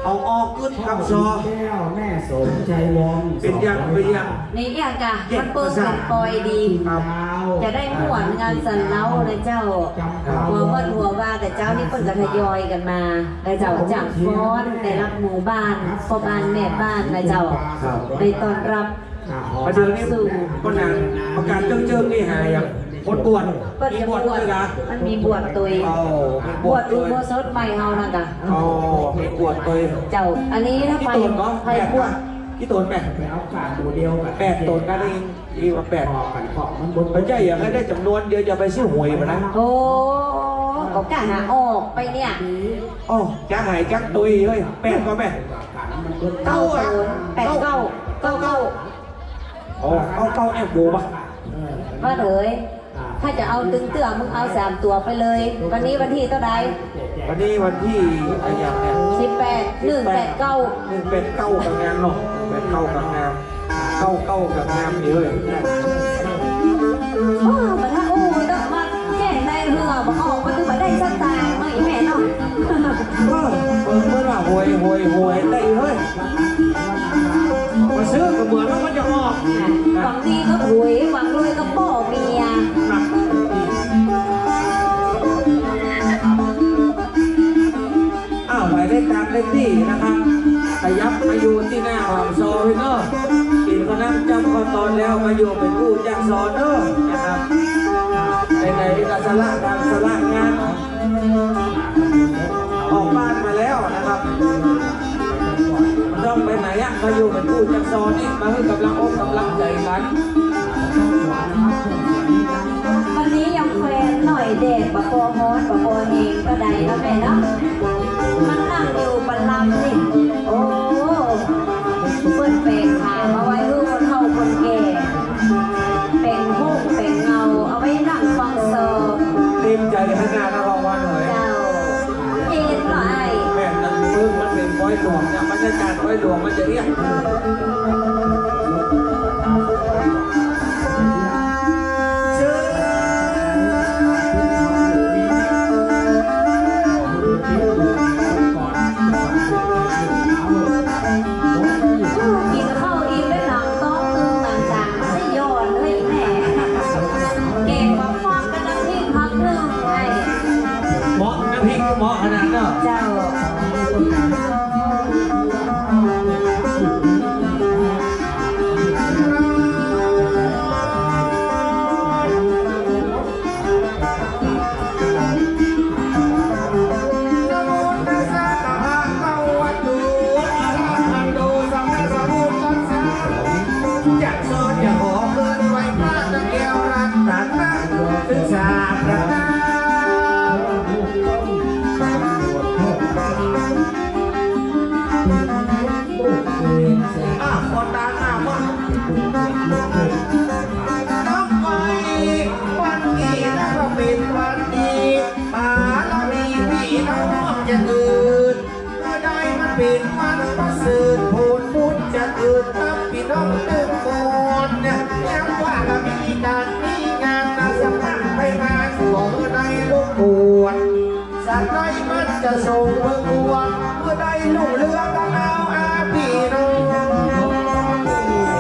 เอาออกกึ๊ดกำซอ แก้วแม่สมชัยวงศ์ เป๋นยัง เป๋นยัง นี่เอี้ยกะ มันเปิ้นเป๋นปอยดี ครับ จะได้ม่วนงานสันเล้านะเจ้า ครับ หัววัดหัววาแต่เจ๊านี่เปิ้นกะทยอยกั๋นมานะเจ้า จากฟ้อนแต่ละหมู่บ้าน พ่อบ้านแม่บ้านนะเจ้า ครับ ได้ต้อนฮับ ประเดี๋ยวนี้ สู่ ก็นาน ประกาศเจิงๆ นี่หายัง บวชก่อน เปิ้นจะบวช มีบวชตวยกะ มันมีบวชตวย อ๋อ มีบวชตวย บวชอุโบสถใหม่เฮานะกะ อ๋อ มีบวชตวย เจ้า อันนี้ถ้าไป กี่ต๋นเนาะ ไป แปด บวช กี่ต๋นแปด ไปเอากาดหมู่เดียวกั๋น แปดต๋นนั่นเอง นี่ว่าแปด พอกั๋น พอมันบน พระเจ้าอยากให้ได้จ๋ำนวนเดียว จะไปซื้อหวยมานะ โอ้ ก็กะหาออกไปเนี่ย อ๋อ จะหายจักตวยเฮ้ย แปดก็แปด เก้าอะ แปดเก้า เก้าเก้า อ๋อ เก้าเก้า แอบโบปะ ว่าเลย ถ้าจะเอาตึงเตื้อมึงเอาสามตั๋วไปเลย วันนี้วันตี้เต้าใด วันนี้วันตี้อะหยังเนี่ย สิบแปด หนึ่งแปดเก้า หนึ่งแปดเก้า กั๋นงามเนาะ แปดเก้า กั๋นงาม เก้าเก้า กั๋นงามเด้อ โอ้ บ่ถ้าอู้เนาะ มาแก้ในเฮือบ่ออก มาคือบ่ได้สตางค์เนาะ อีแม่เนาะ เออ เปิ้นว่าหวย หวย หวย ได้เฮ้ย มาซื้อก็เหมือนว่ามันจะออก หวังดีก็หวย หวังรวยก็ป้อเมีย อ้าว ไปได้ตามได้ตี้นะครับ ขยับมาอยู่ตี้หน้าห้องซอพี่น้อง กิ๋นข้าวน้ำจ้ำข้าวตอนแล้ว มาอยู่เป๋นกู้จักซอเนาะนะครับ ไหนๆ ก็สละการสละงาน ออกบ้านมาแล้วนะครับ บ่ต้องไปไหนอะ มาอยู่เป๋นกู้จักซอนี่ มาหื้อกำลังอกกำลังใจ๋กั๋น วันนี้ยังแควนหน่อย แดดบ่ปอฮ้อน บ่ปอแฮงเต้าใดเนาะแม่เนาะ มานั่งอยู่บ่หลับนี่ โอ้ เปิ้นแป๋งผ้ามาไว้หื้อคนเฒ่าคนแก่ แป๋งฮู้แป๋งเงา เอาไว้นั่งฟังซอ เต็มใจ๋ขนาดนักร้องวันเลย เจ้า เอ็นหน่อย แม่นนะ ปึ้ง มันเป๋นปอยหลวงเนี่ย บรรยากาศปอยหลวงมันจะเอี้ย กิ๋นข้าวอิ่มแล้วหนังต๊อกตึงต่างๆ มันได้ย้อนเฮ้ยแม่ แกงปลาหมึกกับน้ำพริกผักนึ่งไง เหมาะ น้ำพริกเหมาะขนาดเนาะ เจ้า นะโมตัสสะ ภะคะวะโต อะระหะโต สัมมาสัมพุทธัสสะ จะสวดจะขอเกินไหว้พระนางแก้วรัตนศึกษาพระนาม อ่ะ ขอตามมาว่า นับไปวันนี้นะก็เป๋นวันดี บารมีพี่น้องจะเกิด เมื่อใดมันเป๋นวันประเสริฐ ผลบุญจะเกิดกับพี่น้องตึงมวลเนี่ย ยังว่าละมีก๋านมีงานนะ สมัครไปงาน ขอเมื่อใดลูกบวช สักใดมันจะส่งเมืองบวช เมื่อใดรุ่งเรืองก็เอาอาพี่น้อง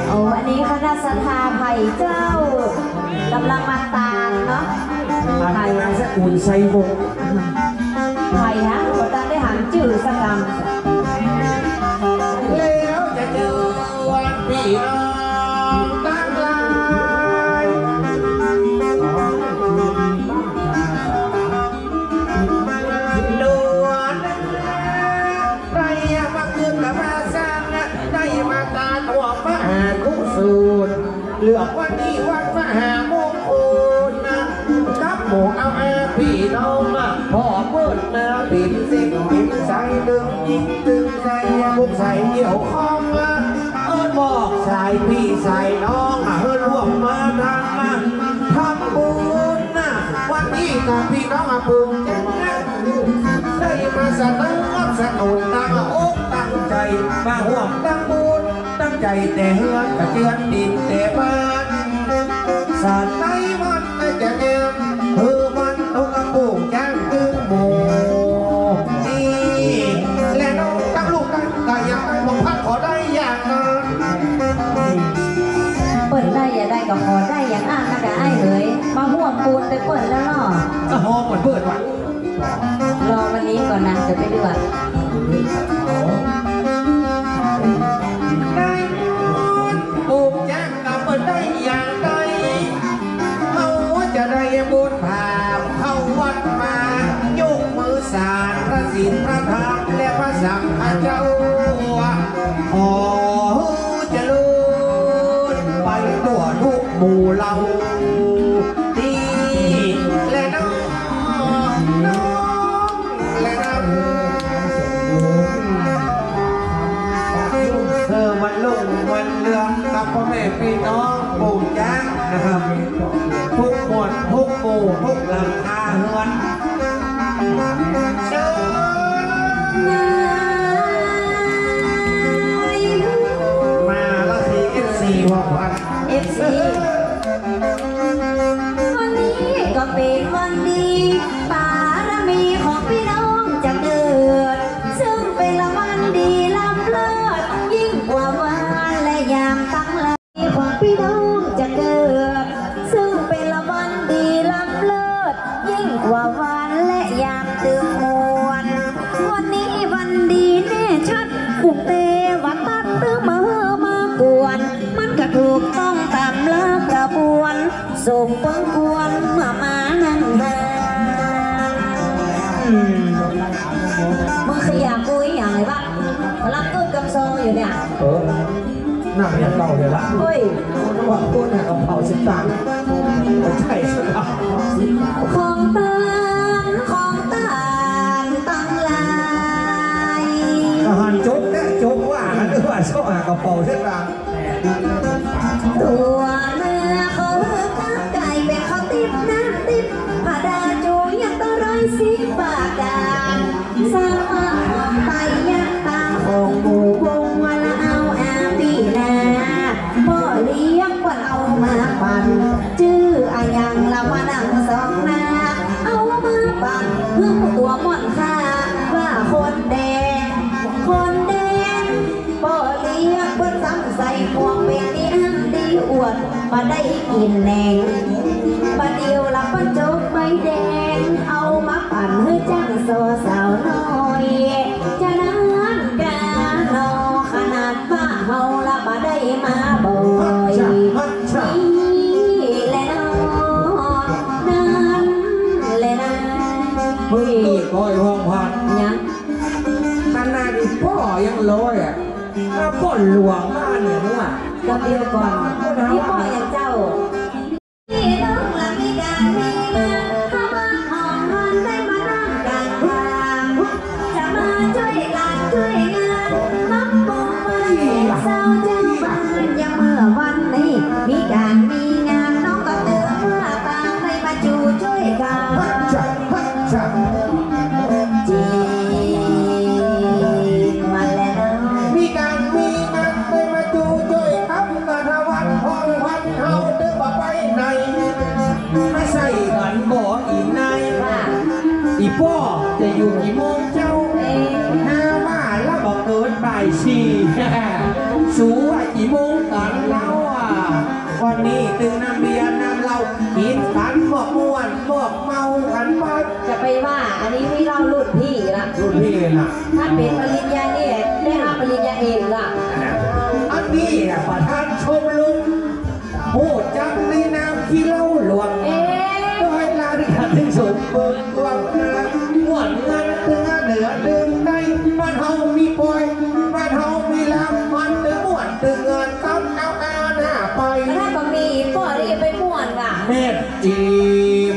โอ้ อันนี้คณะศรัทธาไผ่เจ้า กำลังมาตานเนาะ อันนี้นามสกุลไชยวงศ์ ไผ่ฮะ บ่ตันได้หันจื้อสักกำ แล้วจะเจอวันพี่น้องตังหลาย ดวง มาผ่อเปิ้นนา ปิ๋มเส้นปิ๋มใส ตึงญิงตึงชาย ยาบุกใสเยี่ยวคองมา เอิ้นบอกสายปี้สายน้อง มาเอิ้นร่วมมาทำมา ทำบุญนะ วันนี้ก็ปี้น้องอะ ปึงแจ้งนะ ได้มาสนับสนุนตั้งอกตั้งใจ๋ มาฮ่วมทำบุญ ตั้งใจ๋แต่เฮือน กระเจือนดินแต่บ้าน สานในวันจะแงม หื้อมันนกกระปูงจ้างตึงหมู่ นี่แหละน้อง ตั้งลูกตั้งเต้า อยากได้บ่องพักขอได้อย่างนั้น เปิ้นได้อยากได้ก็ขอได้อย่างอั้นนะกะอ้ายเหยย มาฮ่วมปูนไปเปิ้นแล้วเนาะ ก็ฮอเปิ้นเปิ้นว่ะ รอวันนี้ก่อนนะ จะไปดูอะ ได้บุญปลูกจ้างก็บ่ได้อย่างใด เฮาจะได้บุญพาเข้าวัดมา ยกมือสานพระศีลพระธรรมและพระสังฆเจ้า ขอเจริญไปทั่วทุกหมู่เหล่า ตี้และน้อง น้องและน้อง เออ วันรุ่งวันเรืองกับพ่อแม่ปี้น้องปู่จ้างนะครับ ทุกหมวดทุกหมู่ทุกหลังคาเฮือน เชิญ มาละสิ เอฟซี ว่าพัน เอฟซี วันนี้ก็เป๋นวันดี บารมีของปี้น้องจะเกิด ซึ่งเป๋นละวันดีล้ำเลิศ ยิ่งกว่าวันและยามตังหลาย ของปี้น้องจะเกิด ซึ่งเป๋นละวันดีล้ำเลิศ ยิ่งกว่าวันและยามตึงมวล วันนี้วันดีแน่ชัด กุงเตวะตัดตึงมาเฮอมากวน มันก็ถูกต้องต๋ามหลักกระบวน ส่งเปิ้งควรเมื่อมานั่งทาน อืม มึงขยับกูอีหยังไอ้บ้า กำลังกึ๊บกำซองอยู่เนี่ย เออ นั่งอย่างเก่าเลยละ เฮ้ย นึกว่าพูดหากระเป๋าสิบตังค์ ไม่ใช่สิครับ ของต้านของต้านตังหลาย อาหารจกแน่จกว่า นึกว่าเซาะหากระเป๋าสิบตังค์ ตั๋วเนื้อเขาเลือกข้าวไก่ แบ่งข้าวติ๊บน้ำติ๊บ ผาดาจูยังต้องร้อยสิบประก๋าน สามารถไปยะตาของหมู่วงวันละเอาอาปีนา พ่อเลี้ยงก็เอามาปั่น จื้ออะหยังละมานั่งสองหน้า เอามาปั่น หื้อตั๋วม่อนค่า ว่าคนแดง คนแดง ป้อเลี้ยงเปิ้นซ้ำใส่หมวกเป๋นตี้อ้างตี้อวด บ่ได้กิ๋นแหนง บ่าเดี่ยวละเปิ้นจกใบแดง เอามาปั่นหื้อจ้างส่อสาวน้อย จะนั้นกาหนอ ขนาดว่าเฮาละบ่ได้มาบ่อย ฮัจฉะ ฮัจฉะ นี่แหละเนาะ นั้นแหละนะ เฮ้ย ก้อยห้องพัน ยัง ขนาดอีป้อยังร้อยอะ ถ้าป้อหลวงมาเนี่ยมึงอะ กำเดียวก่อน อีป้ออย่างเจ้า พี่น้องละมีก๋านมีงาน เข้ามาห้องงานได้มานั่งกลางทาง จะมาจ้วยก๋านจ้วยงาน มาปลูกบ้านเสาเจ้าบ้าน อย่างเมื่อวันนี้ มีก๋านมีงาน น้องก็ตื่นมาตาง ได้มาจู้จ้วยก๋าน ฮัจฉะ ฮัจฉะ จีบมาแล้ว มีก๋านมีงานได้มาจู้จ้วยก๋าน กะถวายของขวัญเฮาตึงบ่ไปไหน มาใส่กั๋นบ่อีนาย ว่า อีป้อจะอยู่กี่โมงเจ้า เอ๊ะ หาว่าละบ่เกินบ่ายสี่ สูว่ากี่โมงกั๋นเล่าอะ วันนี้ตึงนำเบียร์นำเหล้า กิ๋นกั๋นมอบม่วนมอบเมากั๋นไป จะไปว่า อันนี้ไม่เล่ารุ่นพี่ละ รุ่นพี่นะ ถ้าเป๋นปริญญาเอก ได้รับปริญญาเอกละ อันนี้น่ะประธานชมรม ฮู้จักในนามขี้เหล้าหลวง เอ๊ะ ด้วยลาที่ขัดถึงสมบูรณ์ดวงนะ ม่วนเงินตึงเหนือตึงใน บ้านเฮามีปอย บ้านเฮามีลำ มันตึงม่วนตึงเงิน ต้องเอาหน้าไป ถ้าบ่มีป้อนี่ไปม่วนว่ะ แม่นจีบ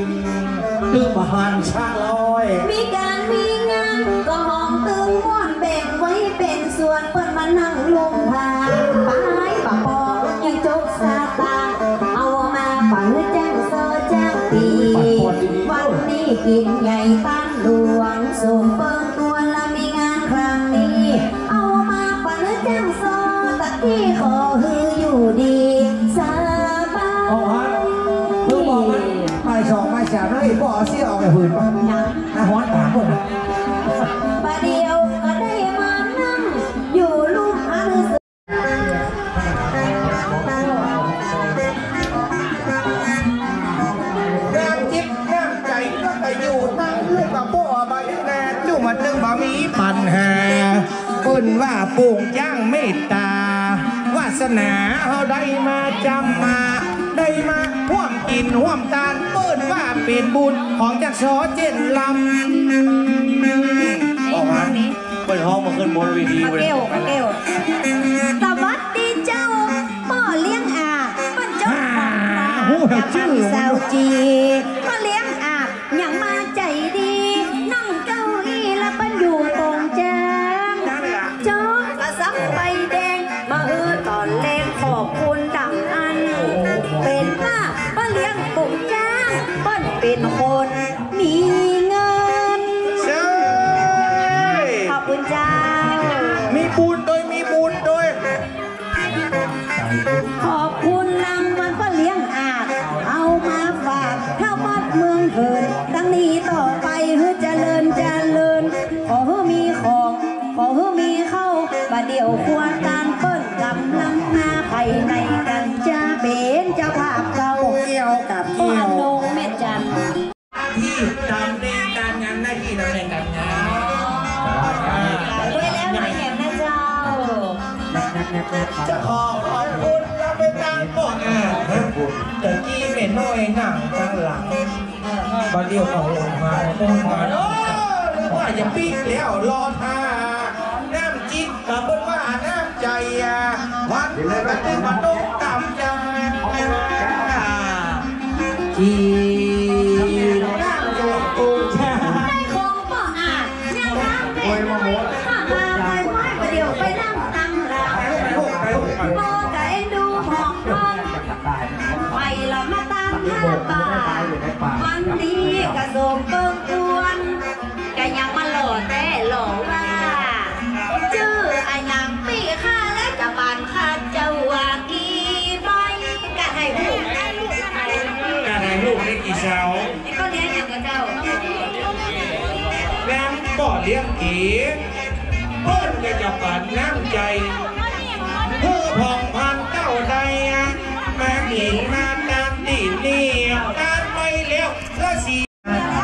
ตึงบ่หันชาลอ มีก๋านมีงานก็ฮ้องตึงม่วน แบ่งไว้เป๋นส่วน เปิ้นมานั่งลุ่มผา ป๋ายบ่ปอยังจกสตางค์ เอามาป๋นหื้อจ้างซ้อจ้างตี๋ วันนี้กิ๋นใหญ่ต้านหลวง สมเปิงควรละมีงานครั้งนี้ เอามาป๋นหื้อจ้างซ้อ ตะกี้ขอหื้ออยู่ดีสบาย อ๋อฮะ คือบอกมันบ่ายสองบ่ายสามแล้ว ไอ้ป้อเอาเสี้ยออกไปหืนป่ะ ยัง หน้าฮ้อนต๋ามหมดอะ บ่าเดี่ยวก็ได้มานั่งอยู่ลุ่มอัน น้ำจิตน้ำใจ๋ก็ไปอยู่ตั้งลูกกะป้อบ่าเดี่ยวแล จุ่มมาตึงบ่มีปัญหา เปิ้นว่าฝูงจ๊างเมตต๋า วาสนาเฮาได้มาจ๋ำมา ได้มาฮ่วมกิ๋นฮ่วมตาน เปิ้นว่าเป๋นบุญของจ๊างซ้อเจ้นลำ ออกมา เปิ้นฮ้องมาขึ้นบนเวทีเว้ย ป้อแก้ว ป้อแก้ว สวัสดีเจ้า ป้อเลี้ยงอา เปิ้นเจ้าของต๋า ฮู้จื้อ สาวจี๋ ป้อเลี้ยงอา ยังมาใจ๋ดี นั่งเก้าอี้ละเปิ้นอยู่ตรงจ๊าง นั่นล่ะ โจ๊ะกะสักใบแดง มาหื้อต๋อนแลง ขอบคุณดังอั้น เป๋นว่าป้อเลี้ยงตรงจ๊าง เปิ้นเป๋นคนมีเงิน ใช่ ขอบคุณเจ้า มีบุญโดย มีบุญโดย ขอบคุณรางวัลป้อเลี้ยงอาจ เอามาฝากเฒ่าวัดเมืองเถิน ตั้งนี้ต่อไปหื้อเจริญเจริญ ขอหื้อมีของ ขอหื้อมีข้าว บ่าเดี่ยวครัวตานเปิ้นก่ำลังมา ภายในกั๋นจะเป๋นเจ้าภาพเก่า เกี่ยวกับเกี่ยว ป้ออนงแม่จันทร์ ที่ตำแหน่งก๋านงาน หน้าตี้ตำแหน่งก๋านงาน รวยแล้วรวยแหมนะเจ้า จะขอขอบคุณและเป๋นตางป้ออา ตะกี้แม่น้อยนั่งตังหลัง บ่าเดี่ยวก็ลงมา ลงมา โอ้ นึกว่าจะปิ๊กแล้ว รอถ่า น้ำจิต ก็เปิ้นว่าน้ำใจ๋อะ วันนี้ก็ตึงมาตกต่ำจัง จีนน้ำหลวงปู่ชา ได้ของป้ออาจ ยังน้ำเป๋นน้อย ข้ามาไหว้ไหว้ บ่าเดี่ยวไปนั่งตังหลัง ป้อก็เอ็นดูหอกทอง ไปละมาตามห้าบาท วันนี้ก็สมเปิงควร ก็ยังมาหล่อแต๊หล่อว่า จื้ออะหยังปี้ข้า และจะปานข้าเจ้าว่ากี่ใบ ก็ให้ฮู้ ก็ให้ฮู้ได้กี่เสา ก็เลี้ยงอย่างกับเจ้า แม่นป้อเลี้ยงเก๋ เปิ้นก็จะปานน้ำใจ๋ ผู้ผ่องพันเต้าใด มากิ๋นมาตานตี้นี่ ตานไปแล้วละสิ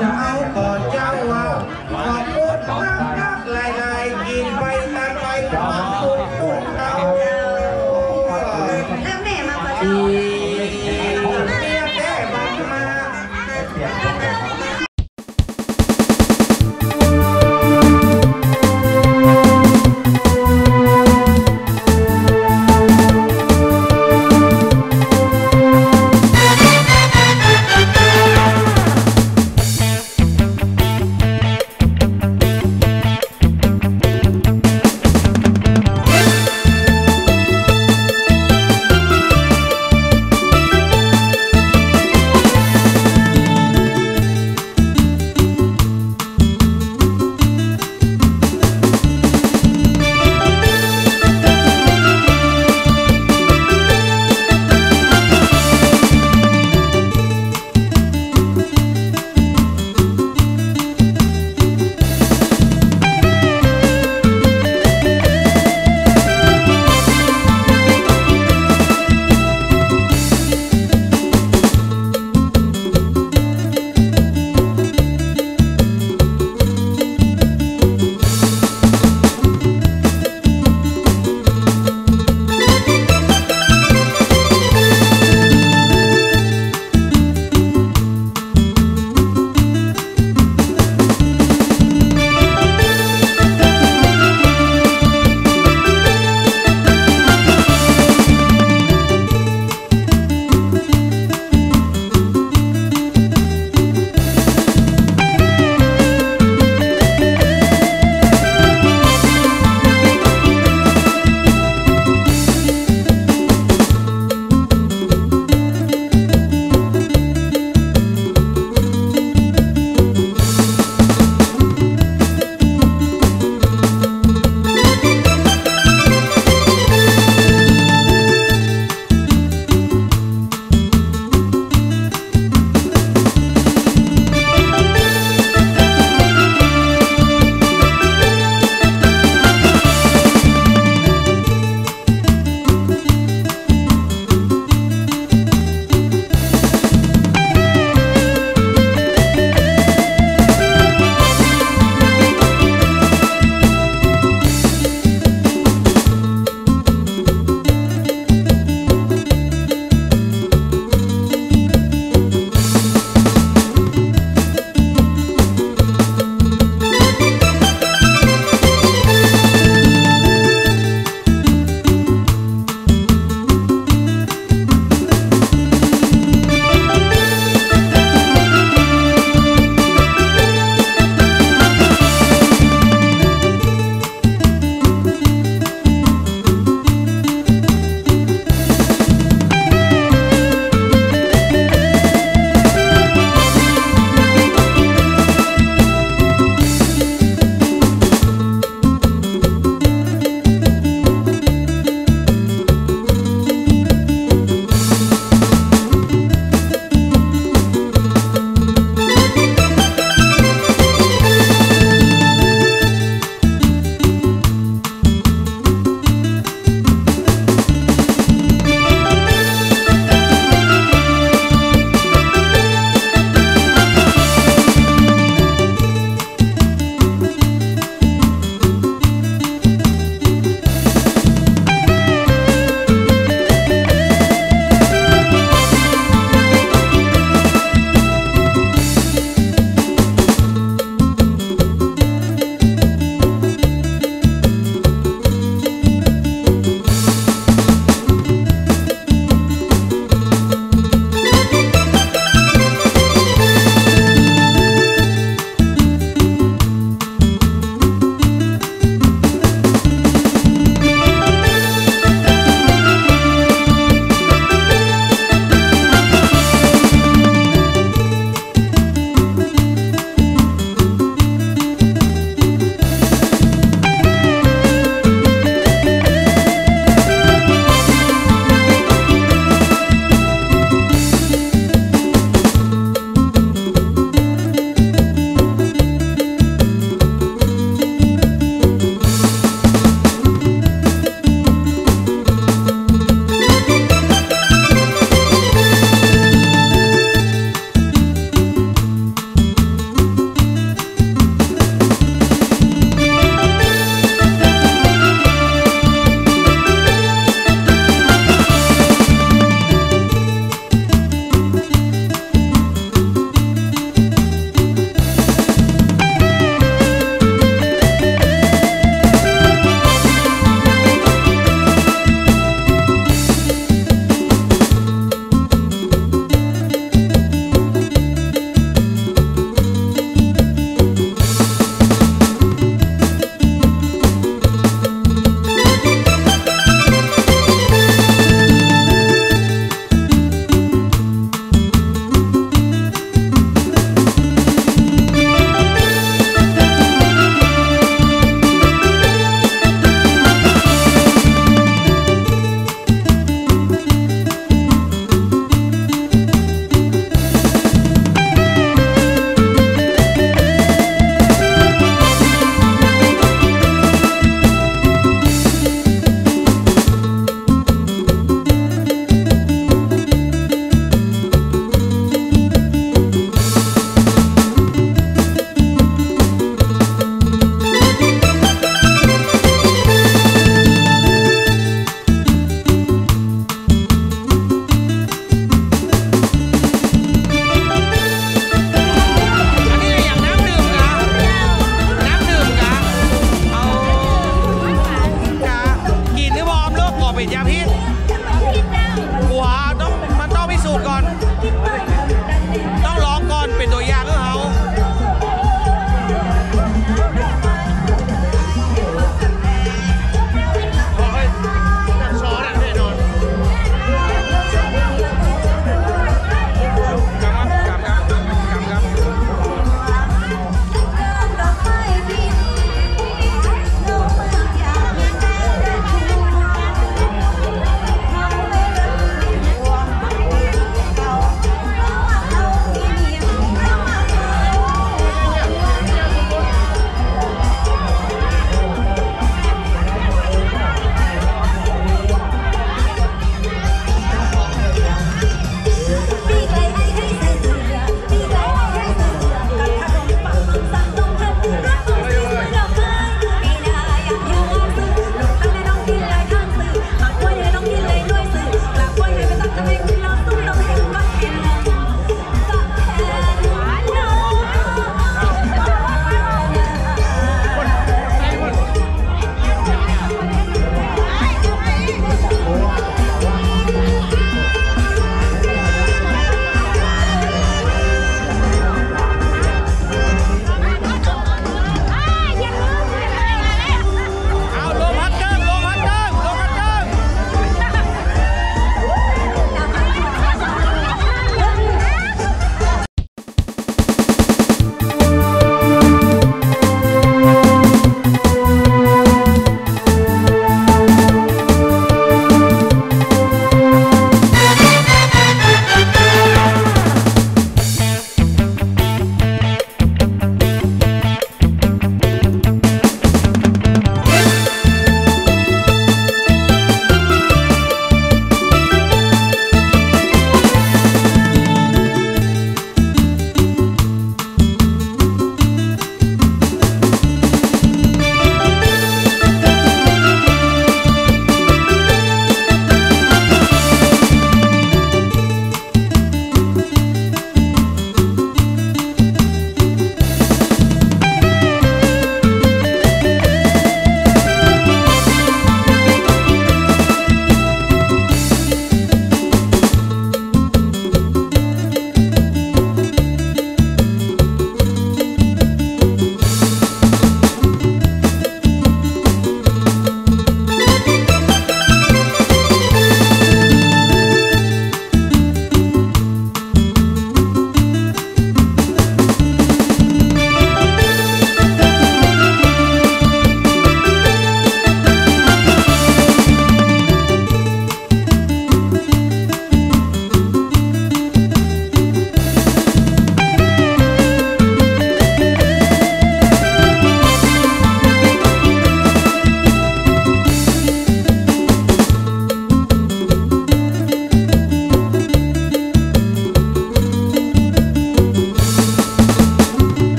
จะเอาก่อเจ้าว่า ขอบคุณมากนักหลายๆ กิ๋นไปตานไป ขอบคุณทุกเต้า แล้วแม่มาก่อเจ้า เตี้ยแต๊บัดมา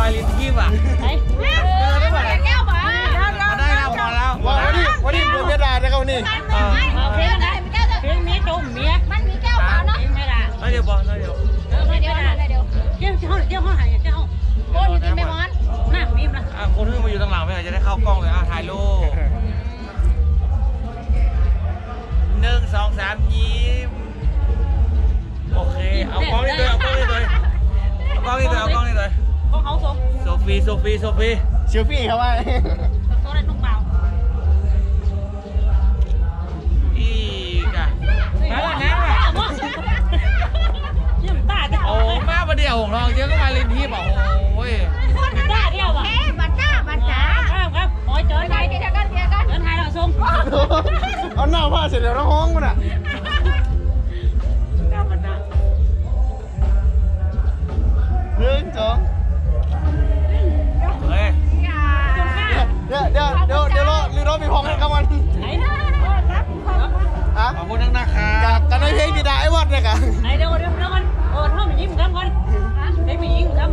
ไปลินทิพย์อ่ะ ไป เออ ได้หมดแล้ว แก้วบ่ มาได้แล้ว พอแล้ว ว่าวันนี้ วันนี้เมียด่านะครับวันนี้ เออ เอาเพลงนะ เพลงเมียจมเมีย มันมีแก้วบ่เนาะ เพลงเมียด่า น้อยเดียวพอ น้อยเดียว เออ เมียด่า น้อยเดียว เจ้า เจ้า เจ้าห้องไหน เจ้าห้อง โอ้ หนูกินไม่หมด น้ำนิ่มนะ อ่ะ คนที่มาอยู่ทางหลังไม่อาจจะได้เข้ากล้องเลย อ่ะ ถ่ายรูป หนึ่ง สอง สาม ยิ้ม โอเค เอากล้องนี้เลย เอากล้องนี้เลย เอากล้องนี้เลย เอากล้องนี้เลย ของเขาส่ง โซฟี โซฟี โซฟี เซลฟี่ครับว่า โซได้ทุกเบา อีกอ่ะ มาแล้วนะ ยิ้มตาจ้ะ โอ้ มาประเดี๋ยวของเราเยอะก็มาลินทิพย์อ่ะ โอ้ย ตาเดียวอ่ะ เอ๊ะ บัตรจ้า บัตรจ้า ครับ ครับ โอ้ย เจิญไทย เดี๋ยวกัน เดี๋ยวกัน เจิญไทยเราส่ง เอาหน้าผ้าเสร็จแล้วร้องมันอ่ะ หนึ่ง สอง เฮ้ย เดี๋ยว เดี๋ยว เดี๋ยว เดี๋ยวรอ เดี๋ยวรอมีของกันครับวัน ไหน ฮะ ขอบคุณนักนะครับ กับ กับในเพลงที่ด่าไอ้วัดเนี่ยกะ ไหน เดี๋ยว เดี๋ยว เดี๋ยวก่อน โอ้ ถ้ามันยิ้มกันก่อน ให้มันยิ้มกัน